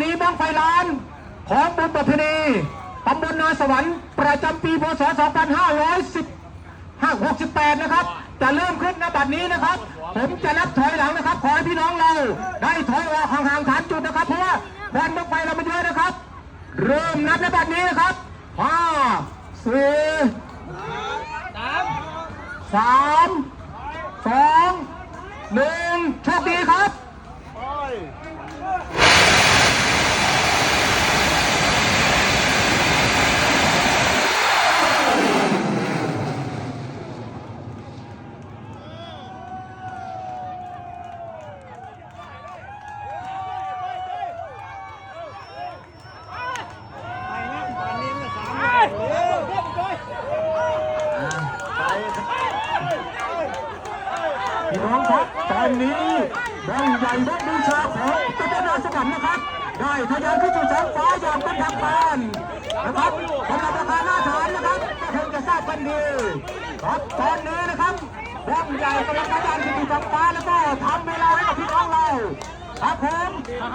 ນີ້ ບັ້ງໄຟລ້ານຂອງບຸນປະເພນີຕຳບົນນາສະຫວັນ ປະຈຳປີ ພ.ສ. ສອງພັນຫ້າຮ້ອຍສິບ ຫ້າ ຫົກສິບແປດ ນະຄັບ ຈະເລີ່ມຂຶ້ນ ນະ ບັດນີ້ ນະຄັບ. ຜົມຈະນັບຖອຍຫຼັງ ນະຄັບ. ຂໍໃຫ້ພີ່ນ້ອງເຮົາໄດ້ຖອຍອອກຫ່າງໆຖານຈຸດ ນະຄັບ ເພາະວ່າຄວັນບັ້ງໄຟລະມັນເຍອະ ນະຄັບ. ເລີ່ມນັບໃນບັດນີ້ ນະຄັບ. ຫ້າ ສີ່ ສາມ ສອງ ໜຶ່ງ ໂຊກດີຄັບ. ພີ່ນ້ອງຄັບ ຕອນນີ້ບັ້ງໃຫຍ່ບັ້ງບູຊາຂອງຕຳບົນນາສະຫວັນ ນະຄັບ ໄດ້ທະຍານຂຶ້ນສູ່ທ້ອງຟ້າຢ່າງເປັນທາງການ ນະຄັບ. ສຳລັບລາຄາໜ້າຖານ ນະຄັບ ກໍຄົງຈະຊາບກັນດີຄັບ. ຕອນນີ້ ນະຄັບ ບັ້ງໃຫຍ່ກຳລັງທະຍານຂຶ້ນສູ່ທ້ອງຟ້າ ແລ້ວກໍທຳເວລາໃຫ້ກັບພີ່ນ້ອງເຮົາ ຄັບຜົມ.